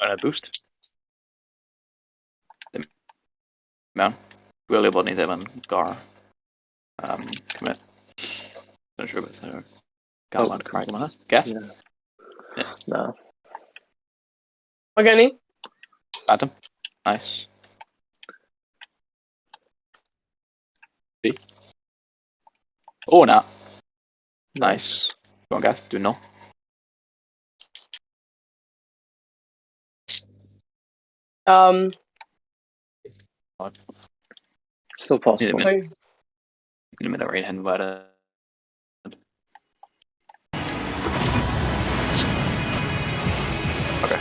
Yn y boost. Ddim mewn. Gwylio bod ni ddim yn gor. Commit. Dwi'n siŵr beth yw'r galwad Cymraeg yma. Geth? Yeah. Yeah. Na. Mae gen i. Adam. Nice. Fi. O, na. Nice. Go on, Geth. Dwi'n nôl. Still possible. Ni ddim yn mynd ar un hyn wedyn. Okay.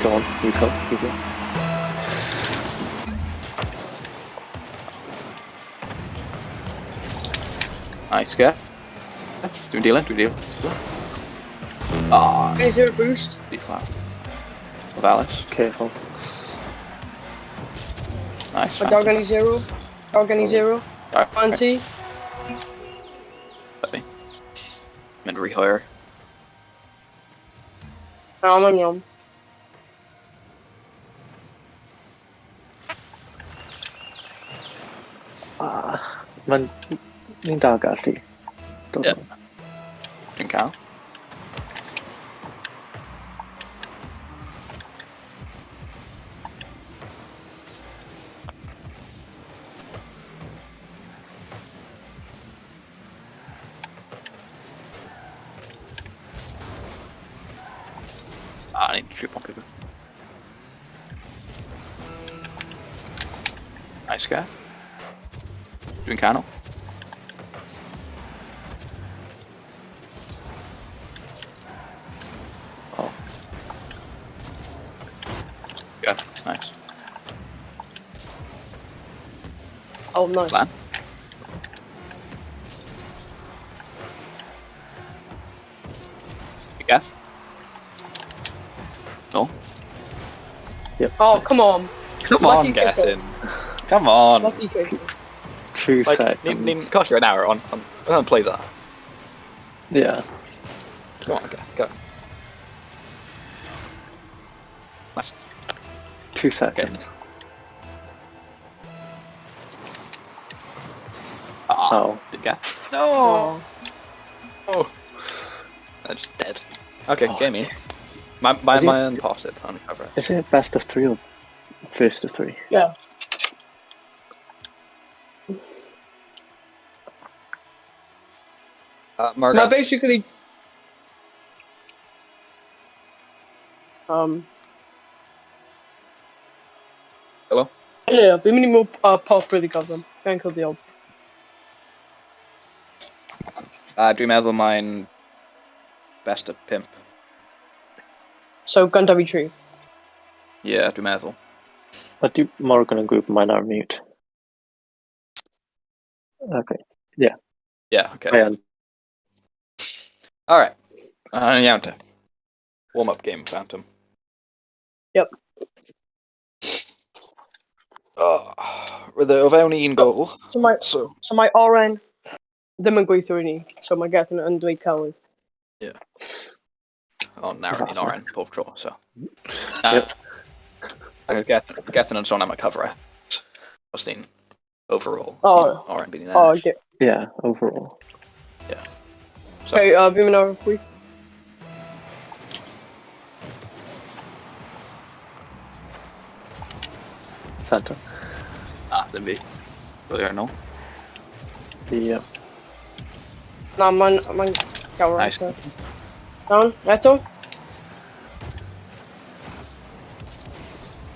Go on, you go, you go. Nice, Geth. Dwi'n dilyn, dwi'n dilyn. Ah, Is there a boost? Be flat. With Alice. Careful. Nice. Mae dal gen i zero. Dal gen i zero. Alright, Anti. Let me. Mynd rhy hwyr. Na, mae'n iawn. Ah, mae'n... Ni'n dal gallu. Dod Ie. nôl. Dwi'n cael. Ah, ni'n trio popio fe. Nice guy. Dwi'n canol. Oh. Yeah, nice. Oh, nice. Lan. You guess? No. Yep. Oh, come on. Come Lucky on, kicker. Gethin. Come on. Lucky kicker. 2 Like, seconds. ni'n colli an hour on play that. Yeah. Come on, go. Go. Nice. 2 seconds. Ah, Oh. Did Geth? No! Oh. Oh. That's just dead. Okay, Oh. game in. My Is he- my own posib on cover. Is it best of 3 or first of 3? Yeah. Margot. Mae basically... Hello? Yeah, fi'n mynd i move pop really gyflym. Fe'n cael diolch. Dwi'n meddwl mae'n best of pimp. So, gyntaf i tri. Yeah, dwi'n meddwl. Ydy Morgan yn gwybod mae'n ar mute? Okay. Yeah. Yeah, okay. Mae yn. All right. Iawn te. Warm-up game, Phantom. Yep. Oh, roedd e o fewn un gol. So mae, So. so mae Oren ddim yn gweithio i ni, so mae Gethin yn dweud celwydd. Yeah. O, nawr ni'n Falle. Oren pob tro, so. Yep. Gethin yn sôn am y cyfres. Os ni'n overall. Os Oh. ni'n Oren bydd ni'n Oh, ennill. yeah. Yeah, overall. Yeah. So, Okay, fi'n mynd ar y chwith. Centre. Ah, ddim fi. Gwylio ar nôl. Yeah. Na, mae'n gawr. Nice. Down, eto.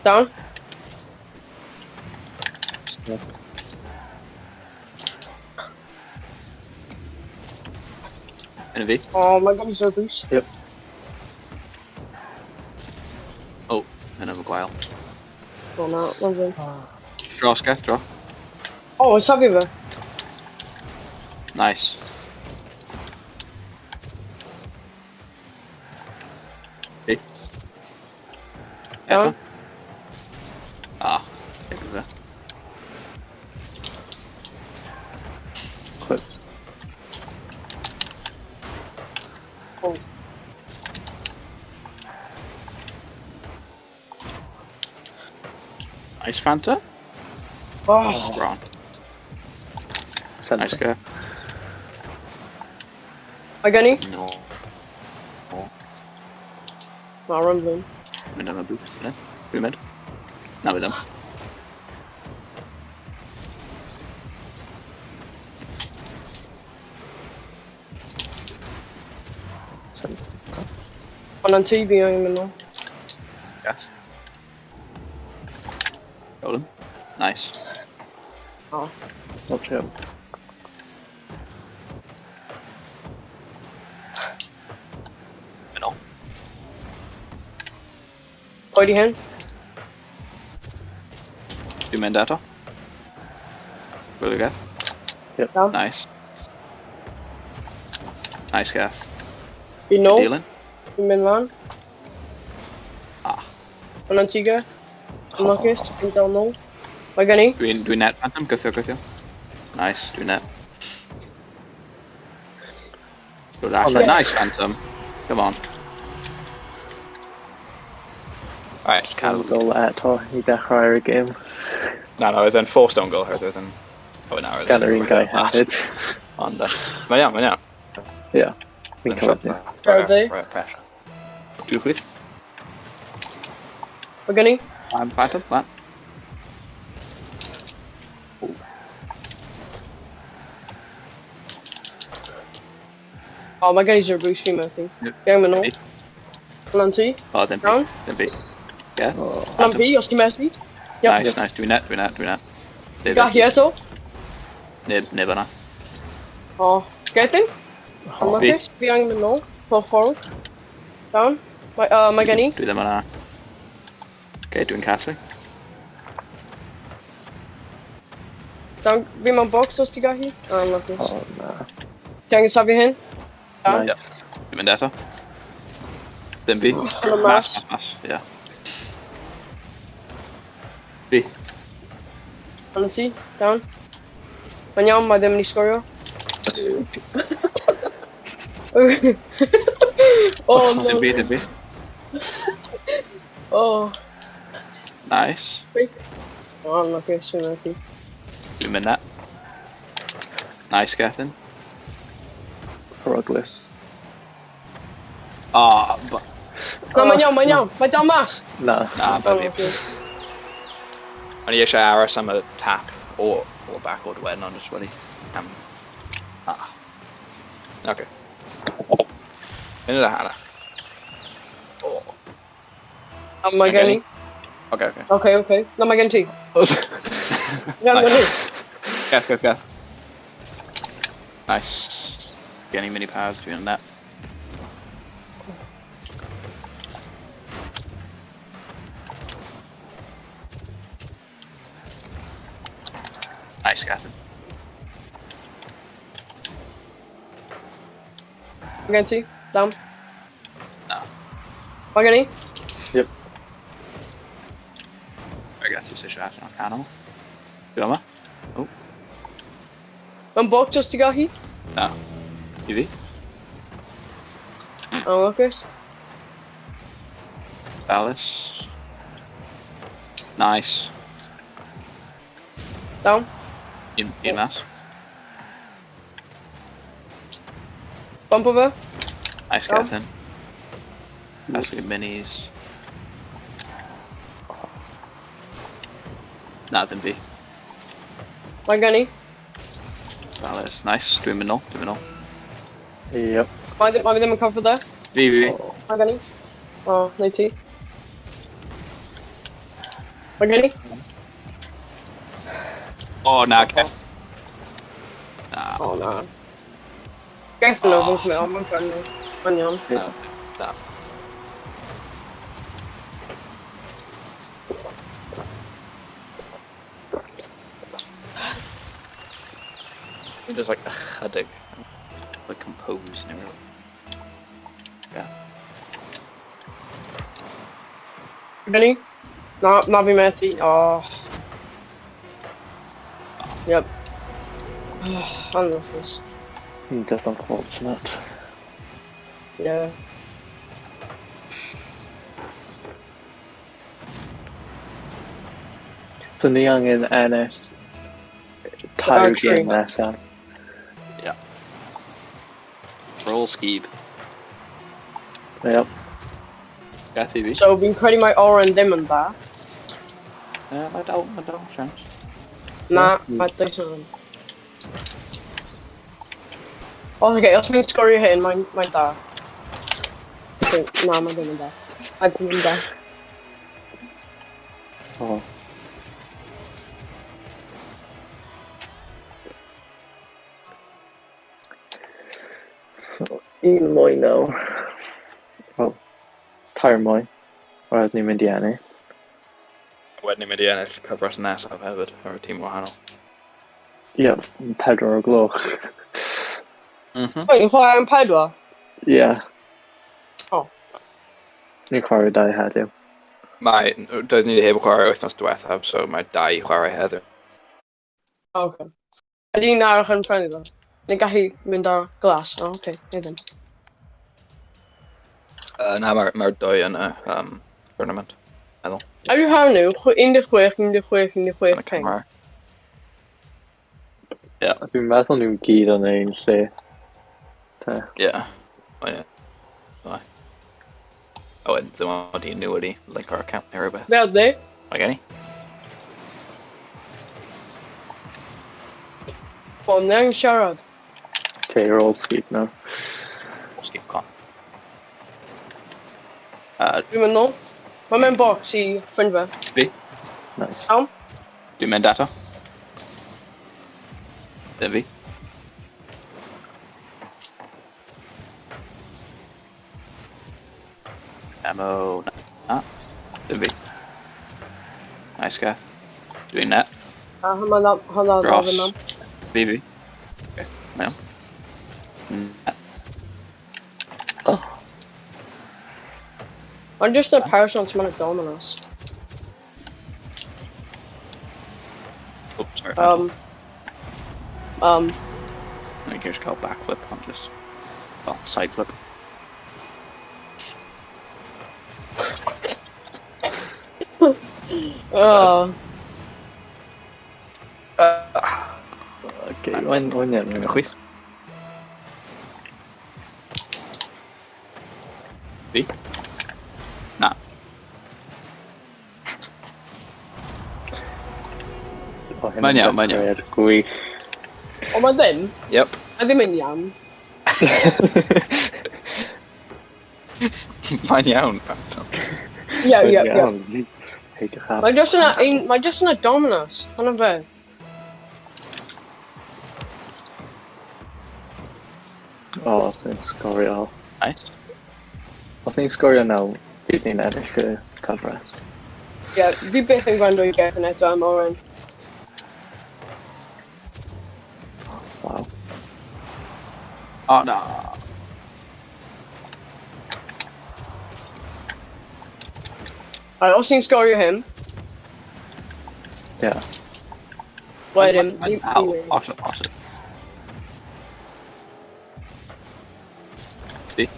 Down. Yn y fi. Oh, mae gen i zero boost. Yep. Oh, yn efo gwael. O, na, na fi. Draw, Sgeth, draw. Oh, mae'n safio fe. Nice. Fi. Eto. Down. Ah, efo fe. Clip. Oh. Nice Fanta. Oh, Wrong. Centre. Nice Geth. Mae gen i. No. Mae rumbling. Mynd am y boost, yna. Dwi'n mynd. Na, fi ddim. Centre. Hwnna'n ti fi angen mynd nôl. Yes. Got him. Nice. Oh. Watch out. Mynd ôl. Pwy di hyn? Dwi'n mynd eto. Gwylio Geth. Yep. Down. Nice. Nice Geth. Fi nôl. Dilyn. Fi'n mynd lan. Ah. Hwnna'n ti Geth. Yn lwcus, fi'n dal nôl. Mae gen i. Dwi'n dwi net Phantom, gythio, gythio. Nice, dwi'n net. Good action. nice. Nice Phantom. Come on. Alright, Cael cadw. gol eto i dechrau ar y gêm. Na, oedd e'n forced own goal herwydd oedd yn... Oh, na, oedd Gan yr un guy hefyd. Ond, mae'n iawn, mae'n iawn. Ie. Fi'n cofio. Gardi. Right, pressure. Dwi'n chwith. Mae gen i. I'm Phantom, lan. O, mae gen i zero boost fi'n methu. Yep. Fi angen mynd nôl. Hwnna'n ti. O, ddim fi. Iawn. Ddim fi. Yeah. Oh, Hwnna'n fi, os ti'n methu. Yep. Nice, nice. Dwi'n net, dwi'n net, dwi'n net. Neb, Gallu eto. neb, neb yna. O, Gethin. oh, Unluckus. Fi angen mynd nôl. Pob ffordd. Down. Mae gen i. Dwi ddim yna. Okay, dwi'n casglu. Down. Fi mewn box os ti gallu. O, unluckus. oh na. Ti angen safio hyn? Down. Nice. Dwi'n mynd eto. Ddim fi. Hwnna mas. Mas, mas, ie. Fi. Hwnna ti. Down. Mae'n iawn, mae ddim yn i sgorio. Oh, no. Ddim fi, ddim fi. Oh. Nice. Freak. O, unluckus, fi'n methu. Dwi'n mynd net. Nice, Gethin. Peryglus. Ah, but... Na, mae'n iawn, mae'n iawn. Mae dal mas. Na. Na, Oh, bai fi. Unluckus. O'n i eisiau aros am y tap o backward wedyn, ond just wedi... Ah. Okay. Munud a hanner. Oh. A mae gen i. Okay. Okay. Na, mae gen ti. Iawn, Nice. gen i. Geth, geth, geth. Nice. Gen i mini powers, dwi'n net. Nice, Gethin. Mae gen ti. Down. Na. Mae gen i. Yep. I got ti eisiau allan o'r canol. Dwi'n yma? Mae'n box os ti gallu. Na. I fi? Unluckus. Alice. Nice. Down. Un mas. Bump o fe. Nice, Down. Gethin. Casglu minis. Na, ddim fi. Mae gen i. Alice. Nice. Dwi'n mynd nôl. Dwi'n mynd nôl. Yep. Mae ddim yn cofio de. Fi, fi, fi. Oh, Mae gen i. O, neu ti. Mae gen i. O, na, Geth. Na. O, na. Gethin oedd yn cymryd, ond mae'n ffrind. Mae'n iawn. Na. Na. Just like ychydig. Like composed and everything. Yeah. Mae gen i. Na, na fi methu. O. Yep. Oh, unluckus. just unfortunate. Yeah. So ni angen ennill tair tri. gêm nesaf. Roll sgib. Yep. Geth i fi. So fi'n credu mae Oren ddim yn dda. Mae dal chance. Na, mae does o ddim. O, oce, os fi'n sgorio hyn, mae'n da. Okay, na, mae ddim yn da. Mae ddim yn da. Oh. So, un mwy nawr. Wel, tair mwy. Oherwydd ni'n mynd i ennill. Wedyn ni'n mynd i ennill cyfres nesaf hefyd, efo tîm wahanol. Ie, 4 o'r gloch. Wait, yn chwarae am 4? Ie. O. Ni'n chwarae dau heddiw. Mae, doedd ni heb chwarae wythnos diwethaf, so mae dau i chwarae heddiw. O, oce. Ydy un arall yn friendly ddo? Neu gallu mynd ar glas? O, oce, neu ddim. Na, mae'r dwy yn y tournament. Ydy rhan nhw, 16, 16, Yn y 16, ping. camera. Dwi'n meddwl nhw'n gyd yn ein lle. Te. Ie. O, ie. O. A wedyn, ddim ond un nhw wedi link our account neu rhywbeth. Be oedd di? Mae gen i. Wel, ni angen siarad. Okay, roll sgib nawr. Skip con. Dwi'n mynd nôl. Mae'n mewn box i ffrind fe. Fi. Nice. Iawn. Dwi'n mynd ato. Ddim fi. Ammo. Na. Ddim fi. Nice guy. Dwi'n net. A hwnna, hwnna, Dros. hwnna. Fi fi. Okay, iawn. Net. Oh, Mae'n just y person sy'n mynd Dominus. Oops, sorry. You can just call backflip on just, well, side flip. Oh, Okay, mae'n iawn. Yn y chwith. Fi? Na. O, hyn Mae'n yn iawn, mae'n iawn. dechreuad Gwych. O, mae ddim. Yep. Mae ddim yn iawn. Mae'n iawn. Ie, ie, Mae'n ie. iawn. Peidiwch â Mae just yna, mae just yna Dominus. Hwna fe. O, os ni'n sgorio. Nice. Os ni'n sgorio nawr, bydd ni'n ennill y cyfres. Ie, fi byth yn gwrando i Gethin eto am Oren. Waw. Oh, no. Right, os ni'n sgorio hyn, Ie. wedyn... Ow, off it, off it. Fi?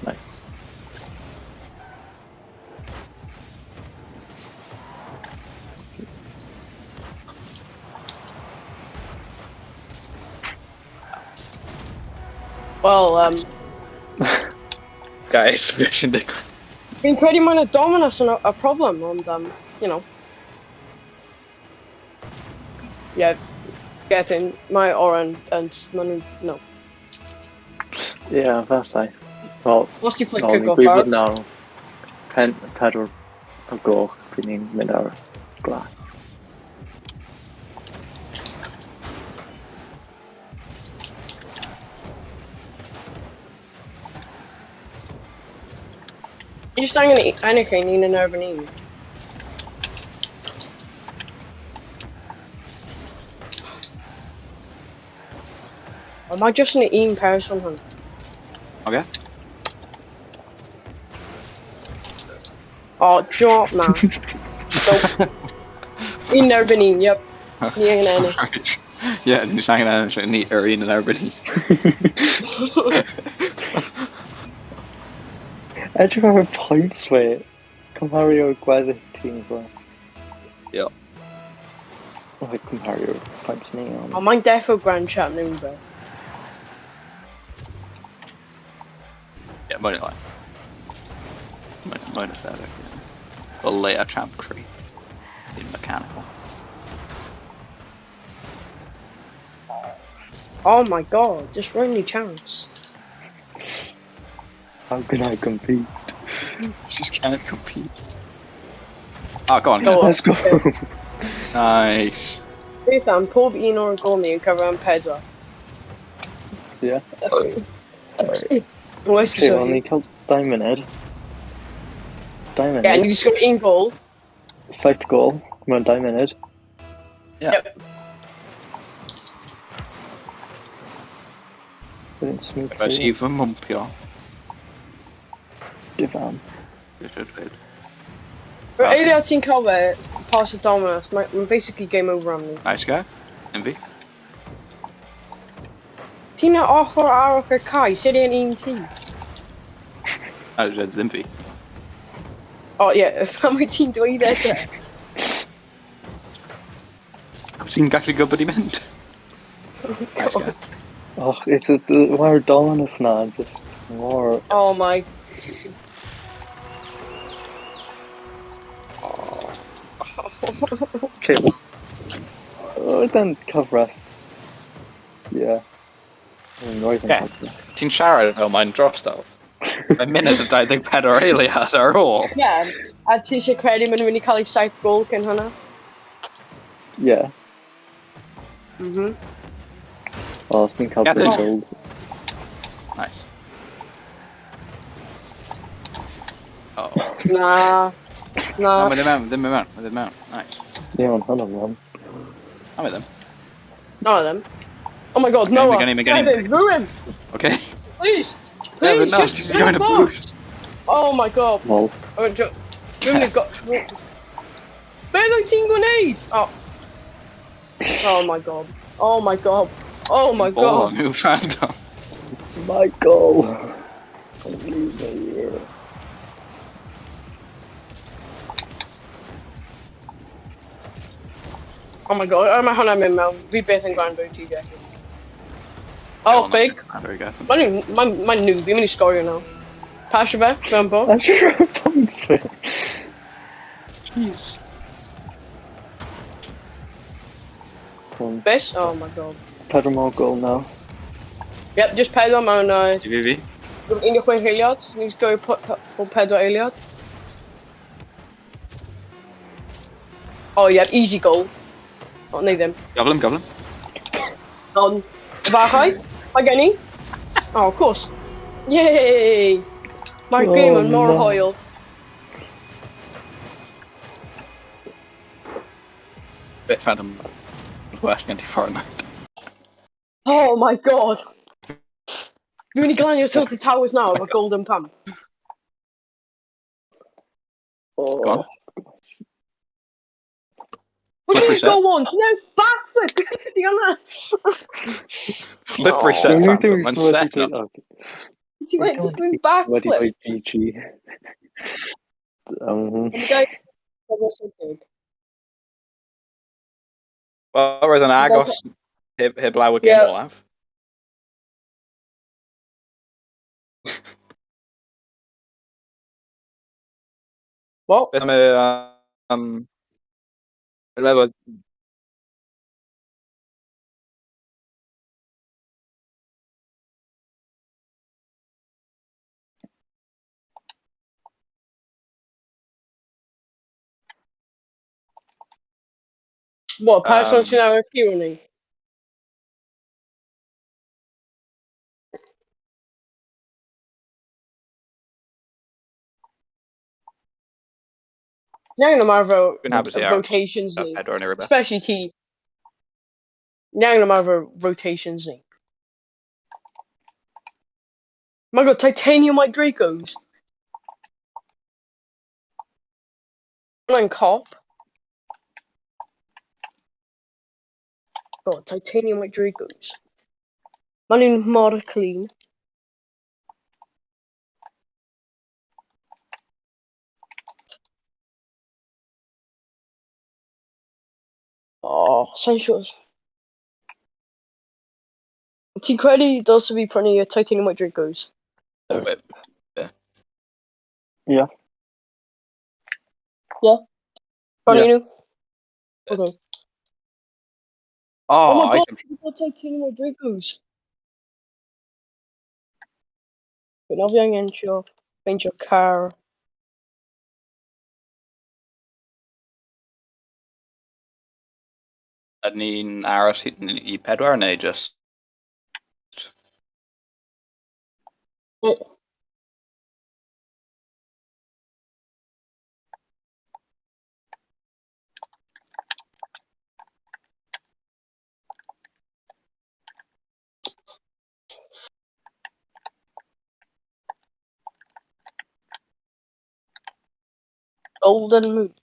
Nice. Wel, Guys, fi sy'n digwydd. Fi'n credu mae'n y Dominus yn y problem, ond, you know. Yeah, Gethin, mae Oren yn, maen nhw, no. Ie, yeah, falle. Wel, Os ti flick no, ni'n kick off gwybod ar. nawr. 4 o'r gloch, bydd ni'n mynd ar glas. Ni jyst angen ennill ein un yn erbyn un. Ond mae jyst yn un person hwn. Oce. O, jo, na. Nope. Un erbyn un, yep. Ni angen ennill. Ie, ni'n angen ennill, ni yr un yn erbyn un. Edrych ar y points fe. Cymharu o'r gweddill tîm fe. Ie. Like, cymharu o'r points ni, O, ond... mae'n defo Grand Chat nhw'n fe. Ie, mwy neu lai. Mwy na thebyg, ie. O leia champ 3. In mechanical. Oh my god, just roi ni chance. How can I compete? Just can't compete. Oh, go on, Go go. on. Let's go! Nice. Beth am pob un o'r gol ni yn cyfer am pedwar. Yeah. Oes Okay, wel, ni cael dau munud. Dau Ie, munud. ni wedi sgor un gol. Saith gol mewn dau munud. Ie. Yep. Bydd smooth Fe sailing. i fy mwmpio. Difan. Richard Fyd. Yr eiliad ti'n cael fe, pass y Dominus, mae'n basically game over am ni. Nice guy. Envy. Ti'n ochr ar ochr cae, sydd yn un tîm. Oh, ddim fi. O ie, pan mae ti'n dweud e te? Ti'n gallu gwybod i mynd? Nice guy. Oh, it's a, mae'r Dominus na, just more... Oh my... Okay. Roedd yn cyfres. Yeah. Roedd yn Yeah. cyfres. Ti'n siarad fel mae'n drosodd. Mae'n munud y 24 eiliad ar ôl. Ie, a ti eisiau credu maen nhw'n mynd i cael eu saith gol cyn hwnna? Yeah. O, os ni'n cael Yeah, yeah, they- gold. Nice. Oh. Na. Na, Na. mae ddim mewn, ddim mewn, mae ddim mewn. Nice. Ie, ond hwnna man. Na, mae ddim. None of them. Oh my god, Okay, Noah. mae gen i, mae gen i. Kevin, ruin! Okay. Please! Yeah, Please, but no, just ti'n going to bring the boost. Oh my god. Lol. Oh, Dwi'n mynd i got... Beth wyt ti'n gwneud? Oh. Oh my god. Oh my god. Oh my Ball god. on who random. Michael! Leave me here. Oh my god. Oh, mae hwnna'n mynd mewn. Fi beth yn gwrando i ti, Gethin. Oh, fake. There we go. Mae'n ma, ma noob. Fi'n mynd i sgorio nawr. Pasio fe, mewn bo. That's your points fe. Jeez. One. Beth? Oh my god. Pedwar more goal now. Yep, just pedwar mewn GVV. 16 eiliad. Ni'n sgorio po pedwar eiliad. Oh yeah, easy goal. Oh, neu ddim. Gyflym, gyflym. Ond, fachau, mae gen i. Oh, of course. Yay! Mae'r Oh, game yn mor no. hwyl. Bit phantom. Well gen ti Fortnite. Oh my god. Fi'n mynd i glanio Tilted Towers nawr efo Golden Pump. Oh. Go on. What do Flip you reset. go on? No, backflip! Di hwnna? Flip Oh. reset Dwi'n phantom. Mae'n wedi set dweud- up. okay. Ti wedi Wedi dwi'n backflip. dweud GG. Ond guys, Wel, roedd yn agos heb law y gêm Ie. olaf. What? Beth am y... Dwi'n meddwl... What, person sy'n ar y queue ni? Ni angen ymarfer Dwi'n hapus i aros. rotations ni. Pedwar neu rhywbeth. Especially ti. Ni angen ymarfer rotations ni. My god, titanium white Dracos. Hwnna'n cop. God, titanium white Dracos. Maen nhw'n mor clean. Oh, sa'n siŵr. Ti'n credu dylse fi prynu y titanium white Dracos? Wait, Ie. Ie? Prynu Ie. nhw? Okay. Oh, Oh my god, item. we've got titanium white Dracos. But now fi angen trio ffeindio car. Ydyn ni'n aros i pedwar neu just... Golden Moon.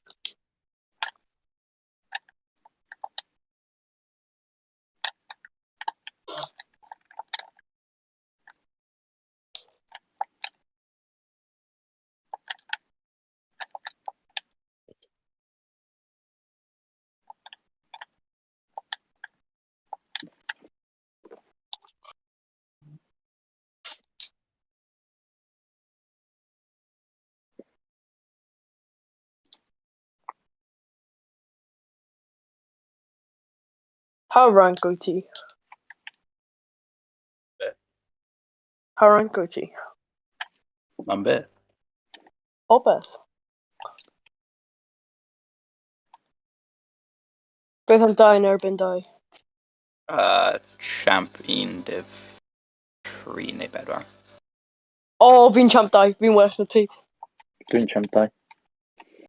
Pa rank wyt ti? Be? Pa rank wyt ti? Mae'n be? Popeth. Beth am dau yn erbyn dau? Champ 1 div 3 neu 4. O, oh, fi'n champ 2, fi'n well na ti. Dwi'n champ 2.